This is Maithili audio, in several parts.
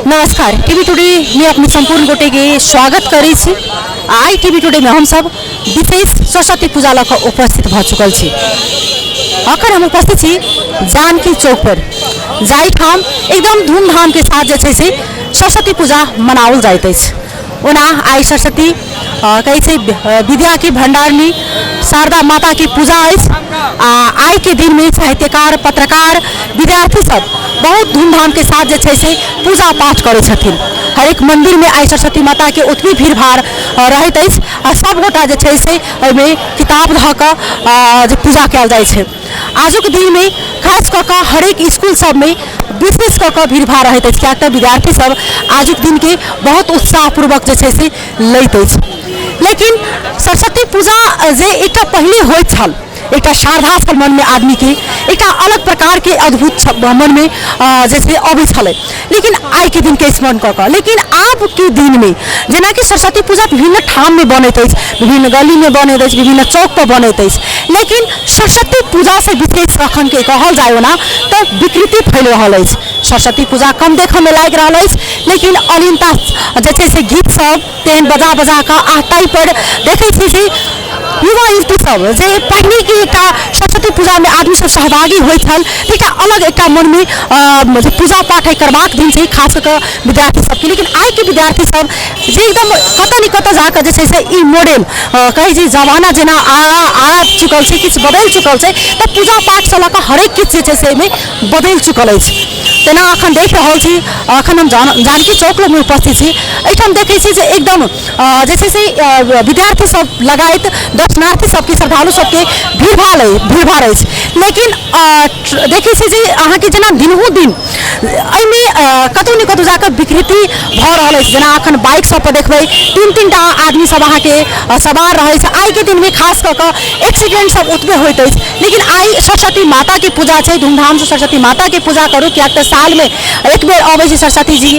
नमस्कार, टीवी टुडे में अपने संपूर्ण गोटे के स्वागत करै छी। आइ टीवी टुडे में हम सब विशेष सरस्वती पूजा लऽ कऽ उपस्थित भऽ चुकल छी। अखन हम उपस्थित छी जानकी चौक पर, जाहिठाम एकदम धूमधाम के साथ जे छै से सरस्वती पूजा मनाओल जाइत अछि। ओना आइ सरस्वती कहै छै विद्याके भण्डारनी शारदा माताके पूजा अछि आ आइके दिनमे साहित्यकार, पत्रकार, विद्यार्थी सब बहुत धूमधामके साथ जे छै से पूजा पाठ करै छथिन। हरेक मन्दिरमे आइ सरस्वती माताके ओतबी भीड़ भाड़ रहैत अछि आ सबगोटा जे छै से एहिमे किताब धऽ कऽ जे पूजा कयल जाइ छै। आजुक दिनमे खास कऽ कऽ हरेक इसकुल सबमे विशेष कऽ कऽ भीड़ भाड़ रहैत अछि, किएक तऽ विद्यार्थी सब आजुक दिनके बहुत उत्साहपूर्वक जे छै से लैत अछि। लेकिन सरस्वती पूजा जे एकटा पहिले होइत छल, एकटा श्रद्धा छल मनमे आदमीके, एकटा अलग प्रकारके अद्भुत मनमे जे छै अबै छलै, लेकिन आइके दिनके स्मरण कऽ कऽ। लेकिन आबके दिनमे जेनाकि सरस्वती पूजा विभिन्न ठाममे बनैत अछि, विभिन्न गलीमे बनैत अछि, विभिन्न चौकपर बनैत अछि, लेकिन सरस्वती पूजासँ विशेष अखनके कहल जाय ओना तऽ विकृति फैल रहल अछि। सरस्वती पूजा कम देखऽमे लागि रहल अछि, लेकिन अलीनता जे छै से गीत सब तेहन बजा बजा कऽ आ ताहिपर देखै छी जे युवा युवती सब जे पहिनेके एकटा सरस्वती पूजामे आदमी सब सहभागी होइत छल, एकटा अलग एकटा मनमे जे पूजा पाठ करबाक दिन छै खास कऽ कऽ विद्यार्थी सबके। लेकिन आइके विद्यार्थी सब जे एकदम कतऽ ने कतऽ जाकऽ जे छै से ई मॉडल कहै छै जमाना जेना आ चुकल छै, किछु बदलि चुकल छै, तऽ पूजा पाठसँ लऽ कऽ हरेक किछु जे छै से एहिमे बदलि चुकल अछि। तेना अखन देख रहल छी, अखन हम जानकी चौक लगमे उपस्थित छी। एहिठाम देखै छी जे एकदम जे छै से विद्यार्थी सब लगायत दर्शनार्थी सबके, श्रद्धालु सबके भीड़ भाड़ अछि। लेकिन देखै छी जे अहाँके जेना दिनहु दिन एहिमे कतहु ने कतहु जाकऽ विकृति भऽ रहल अछि। जेना अखन बाइक सब पर देखबै तीन तीन टा आदमी सब अहाँके सवार रहै छै। आइके दिनमे खास कऽ कऽ एक्सीडेंट सब ओतबे होइत अछि। लेकिन आइ सरस्वती माताके पूजा छै, धूमधामसँ सरस्वती माताके पूजा करू, किएक तऽ सालमे एक बेर अबै छै सरस्वती जी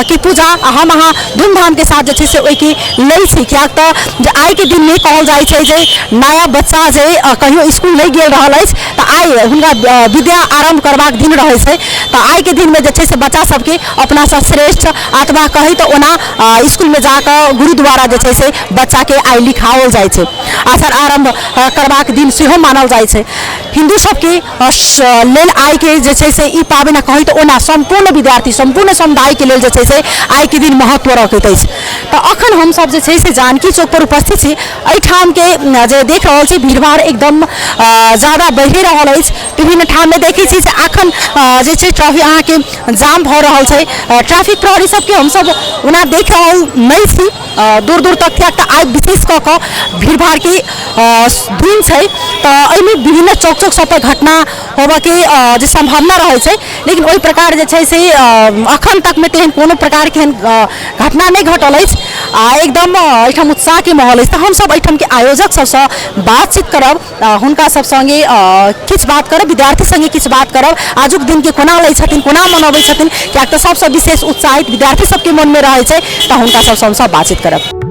के पूजा आ हम अहाँ धूमधामके साथ जे छै से ओहिके लै छी। किएक तऽ जे आइके दिनमे कहल जाइ छै जे नया बच्चा जे कहियो इसकुल नहि गेल रहल अछि तऽ आइ हुनका विद्या आरम्भ करबाक दिन रहै छै। तऽ आइके दिनमे जे छै से बच्चा सबके अपनासँ श्रेष्ठ अथवा कही तऽ ओना इसकुलमे जाकऽ गुरु द्वारा जे छै से बच्चाके आइ लिखाओल जाइ छै। अक्षर आरम्भ करबाक दिन सेहो मानल जाइ छै। हिन्दू सबके लेल आइके जे छै से ई पाबनि कही तऽ ओना सम्पूर्ण विद्यार्थी, सम्पूर्ण समुदायके लेल जे छै से आइके दिन महत्व रखैत अछि। तऽ अखन हमसब जे छै से जानकी चौक पर उपस्थित छी। एहिठामके जे देख रहल छी भीड़भाड़ एकदम ज्यादा बढ़ि रहल अछि। विभिन्न ठाममे देखै छी जे अखन जे छै ट्रैफिक अहाँके जाम भऽ रहल छै। ट्रैफिक प्रहरी सबके हमसब ओना देख रहल नहि छी दूर दूर तक, किएक तऽ आइ विशेष कऽ कऽ भीड़भाड़के दिन छै, तऽ एहिमे विभिन्न चौक चौक सब पर घटना होबऽके जे सम्भावना रहै छै। लेकिन ओहि प्रकार जे छै से अखन तकमे तेहन कोनो प्रकारके एहन घटना नहि घटल अछि आ एकदम एहिठाम उत्साहके माहौल अछि। तऽ हमसब एहिठामके आयोजक सबसँ बातचीत करब, हुनका सब सङ्गे किछु बात करब, विद्यार्थी सङ्गे किछु बात करब, आजुक दिनके कोना लै छथिन, कोना मनबै छथिन, किएक तऽ सबसँ विशेष उत्साहित विद्यार्थी सबके मनमे रहै छै, तऽ हुनका सबसँ हमसब बातचीत करब।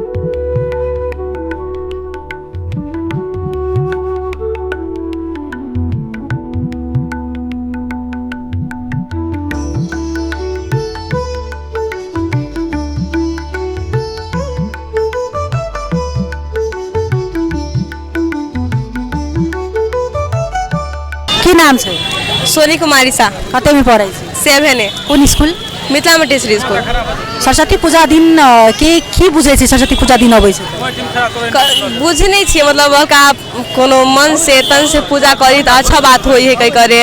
की नाम छै? सोनी कुमारी शाह। कतेमे पढ़ै छी? 7 ए। कोन school? Mithila Montessori school. Saraswati Puja दिन के की बुझै छै? सरस्वती पूजा दिन अबै छै बुझै नहि छियै, मतलब हल्का कोनो मन से तन से पूजा करी तऽ अच्छा बात होइ है। कहीं करे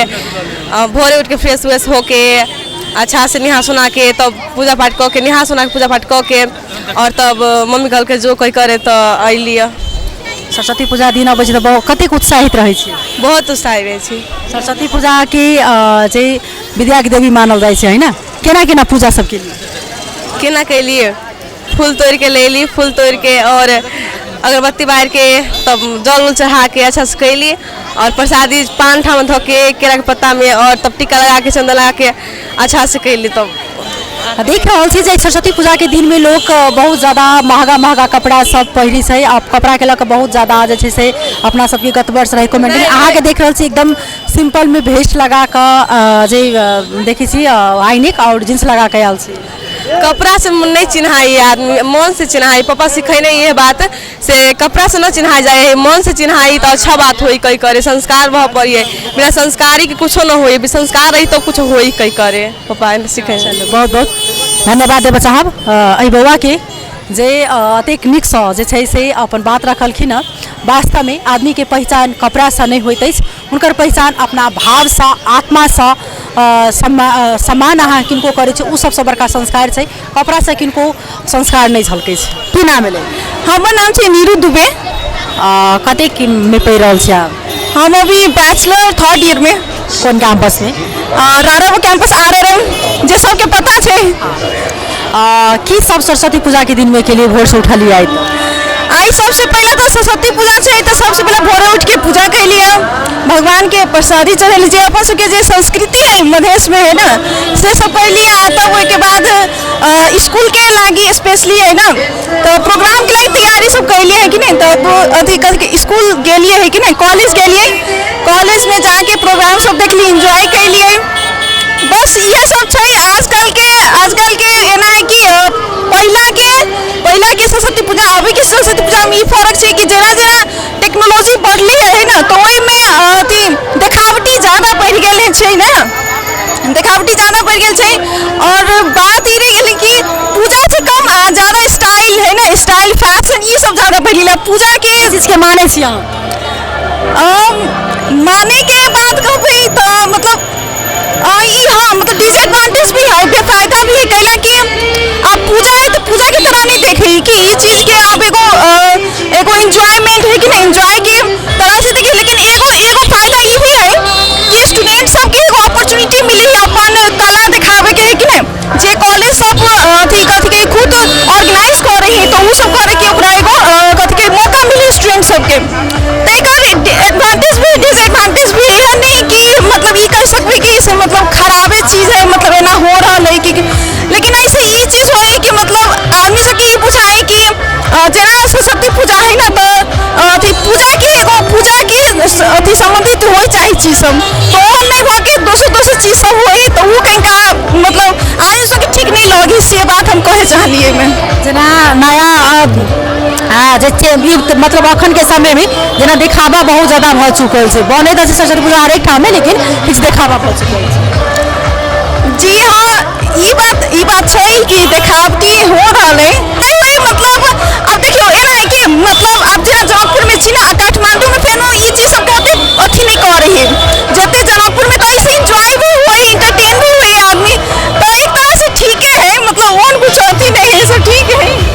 भोरे उठके फ्रेश व्रेश होके अच्छा से नहा सुना के तब पूजा पाठ कऽ के, नहा सुना के पूजा पाठ कऽ के आओर तब मम्मी कहलकै जो कोइ करे तऽ अयलियै। सरस्वती पूजा दिन अबै छै तऽ बहुत कतेक उत्साहित रहै छी? बहुत उत्साहित रहै छी। सरस्वती पूजाके जे विद्याके देवी मानल जाइ छै, है ने? केना केना पूजा सब केलियै? केना केलियै? फूल तोड़िके लैली, फूल तोड़िके आओर अगरबत्ती बारिके तब जल उल चढ़ाके अच्छा से कैली आओर प्रसादी पान ठाम धऽ के केराके पत्तामे आओर तब टीका लगाके चन्दन लगाके अच्छा से कैली तब। देख रहल छी जे सरस्वती पूजाके दिनमे लोक बहुत ज्यादा महगा महगा कपड़ा सब पहिरै छै आ कपड़ाके लऽ कऽ बहुत ज्यादा जे छै से अपना सबके गत वर्ष रहै कमेंट। अहाँके देख रहल छी एकदम सिम्पलमे भेस्ट लगा कऽ जे देखै छी हाइनेक आओर जींस लगा कऽ आयल छी। कपड़ा से नहि चिन्हाइ आदमी, मन से चिन्हाइ। पापा सिखेने इहे बात से कपड़ा से न चिन्हाइ जाइ है, मन से चिन्हाइ तऽ अच्छा बात होई कई करे, संस्कार भऽ पड़िए। बिना संस्कारी के कुछो न होई, संस्कार रही तो कुछ होई कई करे, पापा सिखेने। बहुत बहुत धन्यवाद देबऽ चाहब एहि बौआके जे एतेक नीकसँ जे छै से अपन बात रखलखिन हँ। वास्तवमे आदमीके पहिचान कपड़ासँ नहि होइत अछि, हुनकर पहिचान अपना भावसँ, आत्मासँ, सम्मान अहाँ किनको करै छी ओ सबसँ बड़का संस्कार छै। कपड़ासँ किनको संस्कार नहि झलकै छै। की नाम भेलै? हमर नाम छै नीरू दुबे। कतेक मे पढ़ि रहल छी अहाँ? हम अभी बैचलर थर्ड ईयर में। कोन कैंपसमे? राराबो कैंपस आरआरएम, जे सबके पता छै। की सब सरस्वती पूजाके दिनमे केलियै भोरसँ उठलियै आइ? आइ सबसे पहिले तऽ सरस्वती पूजा छै तऽ सबसे पहिले भोरे उठ के पूजा कैलियै, भगवान के प्रसादी चढ़ेली, जे अपन सबके जे संस्कृति है मधेश में है ना से सब कैलियै। आ तब ओहिके बाद स्कूल के लागी स्पेशली है ना तऽ प्रोग्राम के लागी तैयारी सब कैलियै है कि नहीं। तब अथी कथी स्कूल गेलियै है कि नहीं, कॉलेज गेलियै, कॉलेज में जाके प्रोग्राम सब देखली, एंजॉय कैलियै, बस इहे सब छै। आजकल के एना है कि पहिला के सरस्वती पूजा अभी के सरस्वती पूजा में ई फर्क छै कि जेना जेना टेक्नोलॉजी बढ़ली है ना तो ओहिमे अथी देखावटी ज्यादा बढ़ि गेल छै ना, देखावटी ज्यादा बढ़ि गेल छै। और बात ई रहि गेलै कि पूजा से कम आ ज्यादा स्टाइल है ना, स्टाइल फैशन ई सब ज्यादा बढ़ि गेलै। पूजा के चीज के मानै छी अहाँ? माने के बात कहबै तऽ मतलब ई हाँ मतलब डिसएडवांटेज भी है, बेफायदा भी है, कैला कि अब पूजा है तो पूजा के तरह नहीं देखे कि ई चीज के आप एगो एगो एंजॉयमेंट है कि नहीं, एंजॉय के तरह से देखे। लेकिन एगो एगो फायदा ई भी है कि स्टूडेंट सबके एगो अपॉर्चुनिटी मिली है अपन कला दिखावे के है कि नहीं। जे कॉलेज सब अथी कथी के खुद ऑर्गेनाइज कर रही है तो उ सब करे के ओकरा एगो कथी के मौका मिली स्टूडेंट सबके। तो एकर एडवांटेज भी डिसएडवांटेज भी है, नहीं कि मतलब ई कह सकबै कि से मतलब खराबे चीज है, मतलब एना हो रहल है कि, लेकिन ऐसे ई चीज हो कि मतलब आदमी सबके ई बुझाए कि जेना सरस्वती पूजा है ना तो अथी पूजा के एगो पूजा के अथी संबंधित हो चाहे चीज सब, तो ओ नहीं भऽ के दोसर दोसर चीज सब होई तो उ कनिका मतलब आदमी सबके ठीक नहीं लगी, से बात हम कहे चाहलिए एहिमे। जेना नया जे छै मतलब अखन के समय में जेना देखावा बहुत ज्यादा भऽ चुकल छै, बनै तऽ छै सरस्वती पूजा हरेक ठाम में, लेकिन किछु देखावा भऽ चुकल छै। जी हाँ, ई बात छै कि देखावटी हो रहल है नहीं होई, मतलब अब देखियो एना है कि मतलब अब जेना जनकपुर में छी ना, काठमांडू में फेनो ई चीज सब के ओते अथी नहीं कर रही है जते जनकपुर में, तो ऐसे एंजॉय भी हुई, एंटरटेन भी हुई आदमी, तो एक तरह से ठीक है, मतलब ओन कुछ अथी नहीं है, सब ठीक है।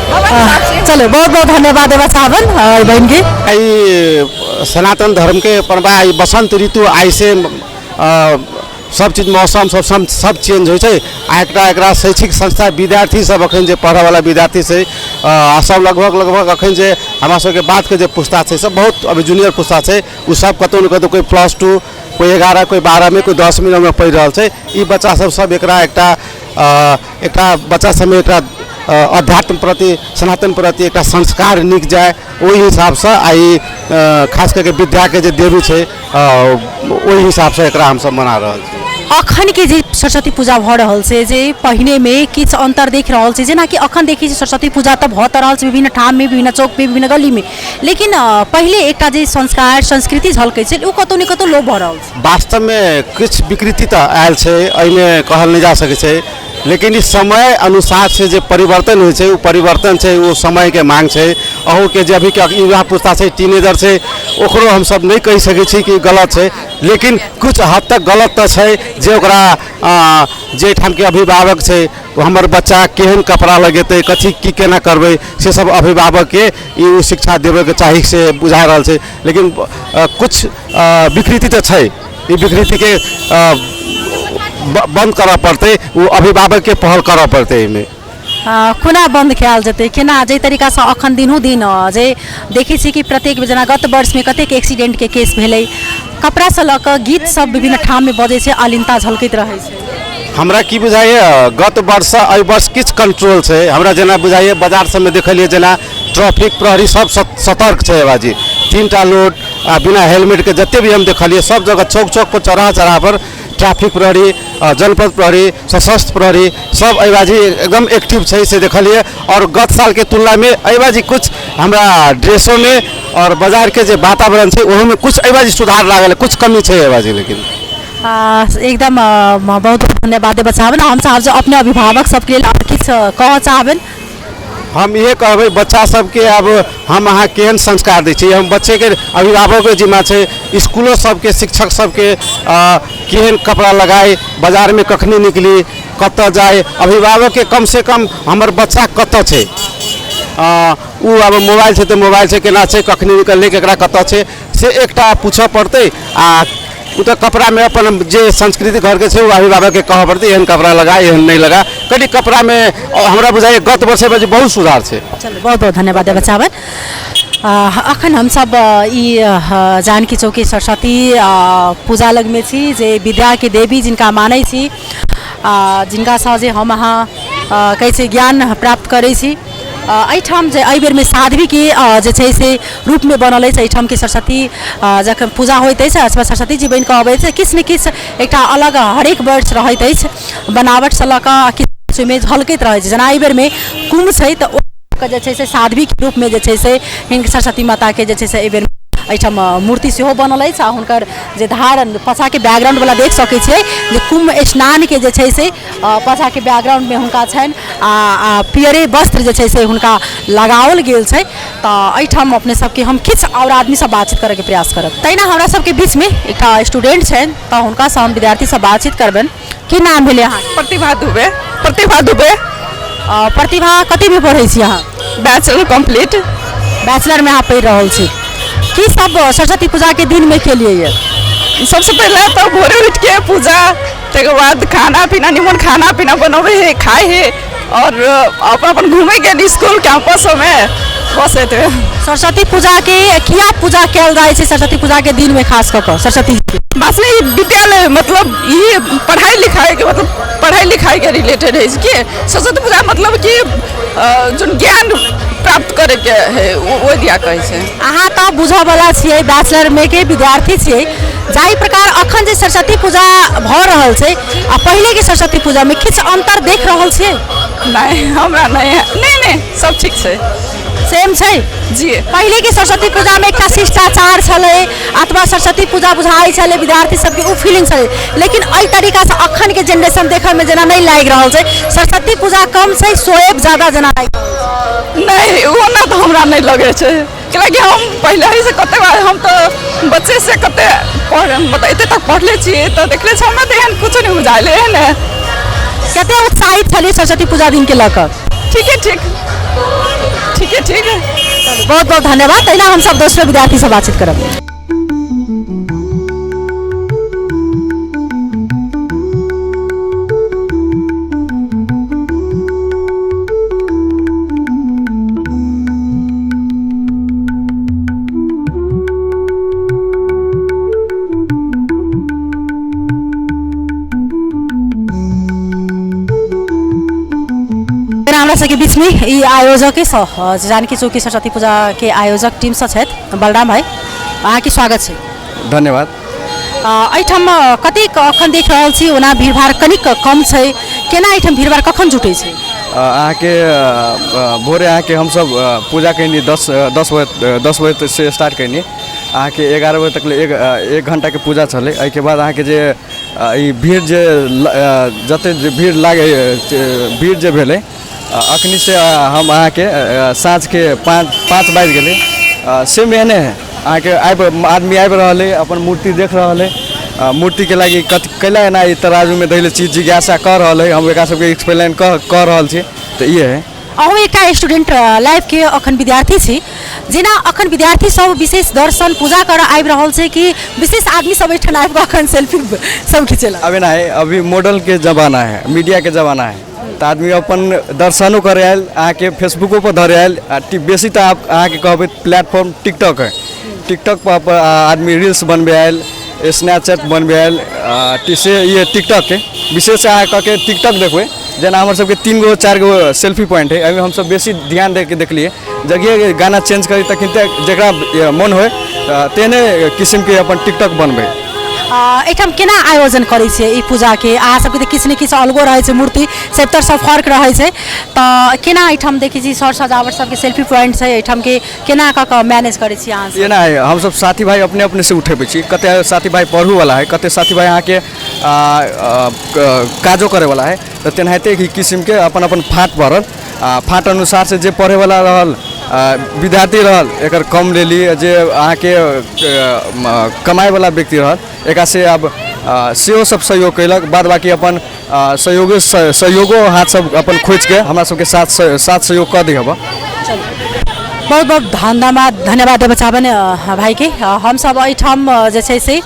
चलो बहुत बहुत धन्यवाद देवा चाहबन बहन के। ई सनातन धर्म के परम्परा ई बसंत ऋतु आइ से सब चीज मौसम सब सब सब चेंज होइ छै। आ एकटा एकरा शैक्षिक संस्था विद्यार्थी सब अखन जे पढ़ऽवला विद्यार्थी छै, सब लगभग लगभग अखन जे हमरा सबके बातके जे पुस्ता छै सब बहुत अभी जूनियर पुस्ता छै, ओ सब कतौ ने कतौ कोइ +2 कोइ 11 कोइ 12 में कोइ 10 में पढ़ि रहल छै। ई बच्चा सब सब एकरा एकटा एकटा बच्चा सबमे एकटा अध्यात्म प्रति सनातन प्रति एकटा संस्कार नीक जाय ओहि हिसाबसँ आ ई खास करके विद्याके जे देवी छै ओहि हिसाबसँ एकरा हमसब मना रहल छी। अखन के जे सरस्वती पूजा भऽ रहल छै जे पहिने में किछु अंतर देख रहल छै, जेनाकि अखन देखै छी सरस्वती पूजा तऽ भऽ तऽ रहल छै विभिन्न ठाम में, विभिन्न चौक में, विभिन्न गली में, लेकिन पहिले एकटा जे संस्कार संस्कृति झलकै छै ओ कतौ ने कतौ लोप भऽ रहल छै। वास्तवमे किछु विकृति तऽ आयल छै, एहिमे कहल नहि जा सकै छै, लेकिन ई समय अनुसार से जे परिवर्तन होइ छै ओ परिवर्तन छै, ओ समयके मांग छै। अहूँके जे अभीके युवा पुस्ता छै, टीनेजर छै, ओकरो हमसब नहि कहि सकै छी कि गलत छै, लेकिन कुछ हद तक गलत तऽ छै जे ओकरा जे ठामके अभिभावक छै हमर बच्चा केहन कपड़ा लगेतै, कथी की केना करबै, से सब अभिभावकके ई ओ शिक्षा देबैके चाही से बुझा रहल छै। लेकिन कुछ विकृति तऽ छै, ई विकृतिके बंद करऽ पड़तै, ओ अभिभावकके पहल करऽ पड़तै। एहिमे कोना बंद कयल जेतै, केना जाहि तरीकासँ अखन दिनों दिन जे देखै छी कि प्रत्येक जेना गत वर्षमे कतेक एक्सीडेंटके केस भेलै, कपड़ासँ लऽ कऽ गीत सब विभिन्न ठाममे बजै छै, अलीनता झलकैत रहै छै। हमरा की बुझाइए गत वर्ष एहि वर्ष किछु कंट्रोल छै, हमरा जेना बुझाइए बाजार सबमे देखलियै जेना ट्रैफिक प्रहरी सब सतर्क छै। बाजी 3टा लोड आ बिना हेलमेटके जते भी हम देखलियै सब जगह चौक चौक पर चौराहा चौराहा पर ट्रैफिक प्रहरी, जनपद प्रहरी, सशस्त्र प्रहरी सब एहि बाजी एकदम एक्टिव छै से देखलियै। आओर गत सालके तुलनामे एहि बाजी कुछ हमरा ड्रेसोमे आओर बाजारके जे वातावरण छै ओहोमे कुछ एहि बाजी सुधार लागल, कुछ कमी छै एहि बाजी लेकिन। एकदम बहुत बहुत धन्यवाद देबऽ चाहबनि। हम चाहब जे अपने अभिभावक सबके लेल आओर किछु कहऽ चाहबनि। हम इहे कहबै बच्चा सबके, आब हम अहाँ केहन संस्कार दै छियै, हम बच्चेके अभिभावकके जिम्मा छै, इसकुलो सबके शिक्षक सबके केहन कपड़ा लगाइ, बाजारमे कखनी निकली, कतऽ जाइ, अभिभावकके कमसँ कम हमर बच्चा कतऽ छै, ओ आब मोबाइल छै तऽ मोबाइल छै, केना छै, कखनी निकललै, केकरा कतऽ छै, से एकटा पूछऽ पड़तै। आ ओ तऽ कपड़ामे अपन जे संस्कृति घरके छै ओ अभिभावकके कहऽ पड़तै, एहन कपड़ा लगा, एहन नहि लगा। कनि कपड़ामे हमरा बुझाइए गत वर्ष जे बहुत सुधार छै। चलू, बहुत बहुत धन्यवाद देबऽ चाहबै। अखन हमसब ई जानकी चौकी सरस्वती पूजा लगमे छी, जे विद्याके देवी जिनका मानै छी, जिनकासँ जे हम अहाँ कहै छै ज्ञान प्राप्त करै छी। एहिठाम जे एहि बेरमे साध्वीके जे छै से रूपमे बनल अछि एहिठामके सरस्वती, जखन पूजा होइत अछि अथवा सरस्वती जी बनि कऽ अबैत अछि, किछु ने किछु एकटा अलग हरेक वर्ष रहैत अछि, बनावटसँ लऽ कऽ किछु ओहिमे झलकैत रहै छै। जेना एहि बेरमे कुम्भ छै तऽ ओ जे छै से साध्वीके रूपमे जे छै से हिनकर सरस्वती माताके जे छै से एहि बेर एहिठाम मूर्ति सेहो बनल अछि। आ हुनकर जे धारण पाछाँके बैकग्राउंडवला देख सकै छियै जे कुम्भ स्नानके जे छै से पाछाँके बैकग्राउंडमे हुनका छनि आ पियरे वस्त्र जे छै से हुनका लगाओल गेल छै। तऽ एहिठाम अपने सबके हम किछु आओर आदमीसँ बातचीत करैके प्रयास करब। तहिना हमरा सबके बीचमे एकटा स्टूडेंट छनि तऽ हुनकासँ हम विद्यार्थीसँ बातचीत करबनि। की नाम भेलै अहाँके? प्रतिभा दुबे। प्रतिभा दुबे। प्रतिभा, कथीमे पढ़ै छी अहाँ? Bachelor complete. बैचलरमे अहाँ पढ़ि रहल छी। की सब सरस्वती पूजाके दिनमे केलियै ये? सबसे पहले तो भोरे उठ के पूजा, तकर बाद खाना पीना, निमन खाना पीना बनबै है, खाए है और अपन अपन घूमे गेल स्कूल कैंपस में, बस एतबे। सरस्वती पूजाके किया पूजा कयल जाइ छै सरस्वती पूजाके दिनमे, खास कऽ कऽ सरस्वती जीके? बस ई विद्यालय मतलब ई पढ़ाई लिखाई के, मतलब पढ़ाई लिखाई के रिलेटेड है कि सरस्वती पूजा, मतलब कि जो ज्ञान प्राप्त करे के है ओ दिया कहै छै। अहाँ तऽ बुझऽवला छियै, बैचलरमे के विद्यार्थी छियै, जाहि प्रकार अखन जे सरस्वती पूजा भऽ रहल छै आ पहिलेके सरस्वती पूजामे किछु अन्तर देख रहल छियै? नहि, हमरा नहि, नहि नहि, सब ठीक छै। सेम छै? जी। पहिलेके सरस्वती पूजामे एकटा शिष्टाचार छलै अथवा सरस्वती पूजा बुझाइ छलै विद्यार्थी सबके, ओ फीलिंग छलै, लेकिन एहि तरीकासँ अखनके जेनरेशन देखयमे जेना नहि लागि रहल छै, सरस्वती पूजा कम छै, शोएब ज्यादा जेना लागि रहल छै। नहि, ओना तऽ हमरा नहि लगै छै, कियाकि हम पहिले ही से कते बार, हम तऽ बच्चे से कते पढ़, मतलब एते तक पढ़ले छियै तऽ देखले छियै, हमरा तऽ एहन कुछो नहि बुझायल एहन है। कते उत्साहित छलियै सरस्वती पूजा दिनके लऽ कऽ? ठीके ठीक, ठीके ठीक। बहुत बहुत धन्यवाद। तहिना हमसब दोसरो विद्यार्थीसँ बातचीत करब। हमरा सबके बीचमे ई आयोजके जानकी चौकी सरस्वती पूजाके आयोजक टीमसँ छथि बलराम भाई, अहाँके स्वागत छै। धन्यवाद। एहिठाम कतेक अखन देख रहल छी ओना भीड़भाड़ कनिक कम छै, केना एहिठाम भीड़भाड़ कखन जुटै छै? अहाँके भोरे अहाँके हमसब पूजा कैनी दस बजे, 10 बजे से स्टार्ट कैनी, अहाँके 11 बजे तक ले एक घंटाके पूजा छलै। एहिके बाद अहाँके जे ई भीड़ जे जते जे भीड़ लागे, भीड़ जे भेलै अखनी से हम अहाँके साँझके 5 बाजि गेलै, सेम एहने है। अहाँके आबि आदमी आबि रहल है, अपन मूर्ति देख रहल है, मूर्तिके लागि कैला एना ई तराजूमे दैले चीज जिज्ञासा कऽ रहल है, हम एकरा सबके एक्सप्लेन कऽ रहल छी, तऽ ई है। अहूँ एकटा स्टूडेंट लाइफके अखन विद्यार्थी छी, जेना अखन विद्यार्थी सब विशेष दर्शन पूजा करऽ आबि रहल छै कि विशेष आदमी सब एहिठाम आबि कऽ अखन सेल्फी सब खिचेलक? अभी ना है, अभी मॉडल के जमाना है, मीडिया के जमाना है, तऽ आदमी अपन दर्शनो करे आयल, अहाँके फेसबुको पर धरे आयल, आ बेसी तऽ अहाँके कहबै प्लेटफॉर्म टिकटॉक है, टिकटॉक पर आदमी रील्स बनबै आयल, स्नैपचैट बनबै आयल, से ये टिकटॉक के विशेष अहाँ कह के टिकटॉक देखबै, जेना हमर सबके 3 गो 4 गो सेल्फी पॉइंट है, एहिमे हमसब बेसी ध्यान दे के देखलियै, जगिए गाना चेंज करी तखन तक जकरा मन होय तेहने किसिमके अपन टिकटॉक बनबै। एहिठाम केना आयोजन करै छियै ई पूजाके? अहाँ सबके तऽ किछु ने किछु अलगो रहै छै, मूर्ति सेक्टर सब फर्क रहै छै, तऽ केना एहिठाम देखै छी सर सजावट सबके सेल्फी पॉइंट छै एहिठामके, केना कऽ कऽ मैनेज करै छी अहाँ सब? एना है, हमसब साथी भाई अपने अपने से उठेबै छी। कते साथी भाई पढ़ूवला है, कते साथी भाई अहाँके काजो करैवला है, तऽ तेनाहिते ही किसिमके अपन अपन फाँट पड़ल। आ फाँट अनुसार से जे पढ़ैवला रहल, विद्यार्थी रहल, एकर कम लेली, जे अहाँके कमाइवला व्यक्ति रहल एकरा से आब सेहो सब सहयोग कयलक। बाद बाकी अपन सहयोगे सहयोगो हाथ सब अपन खोजिके हमरा सबके साथ साथ सहयोग कऽ दै हबऽ। बहुत बहुत धन्यवाद, धन्यवाद देबऽ चाहबनि भाइके। हमसब एहिठाम जे छै से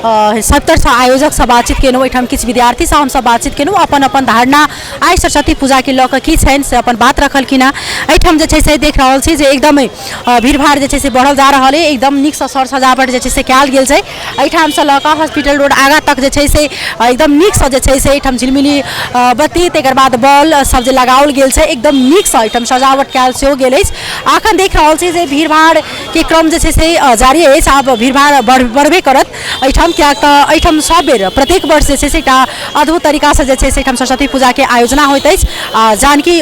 सभतरसँ आयोजकसँ बातचीत केलहुँ, एहिठाम किछु विद्यार्थीसँ हमसब बातचीत केलहुँ, अपन अपन धारणा आइ सरस्वती पूजाके लऽ कऽ की छनि से अपन बात रखलखिन हेँ। एहिठाम जे छै से देख रहल छी जे एकदम भीड़भाड़ जे छै से बढ़ल जा रहल अइ, एकदम नीकसँ सर सजावट जे छै से कयल गेल छै। एहिठामसँ लऽ कऽ हॉस्पिटल रोड आगाँ तक जे छै से एकदम नीकसँ जे छै से एहिठाम झिलमिली बत्ती, तकर बाद बॉल सब जे लगाओल गेल छै, एकदम नीकसँ एहिठाम सजावट कयल सेहो गेल अछि। अखन देख रहल छी जे भीड़भाड़के क्रम जे छै से जारी अछि। आब भीड़भाड़ बढ़बे करत एहिठाम, किएक तऽ एहिठाम सब बेर प्रत्येक वर्ष जे छै से एकटा अद्भुत तरीकासँ जे छै से एहिठाम सरस्वती पूजाके आयोजना होइत अछि आ जानकी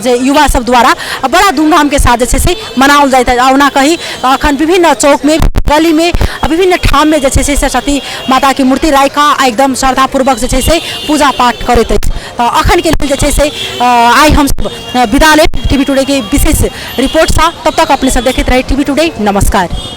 जे युवा सब द्वारा बड़ा धूमधामके साथ जे छै से मनाओल जाइत अछि। आ ओना कही तऽ अखन विभिन्न चौकमे, गलीमे, विभिन्न ठाममे जे छै से सरस्वती माताके मूर्ति राखि कऽ आ एकदम श्रद्धापूर्वक जे छै से पूजा पाठ करैत अछि। तऽ अखनके लेल जे छै से आइ हमसब विदा लेब टीवी टुडेके विशेष रिपोर्टसँ। तब तक अपने सब देखैत रही टीवी टुडे। नमस्कार।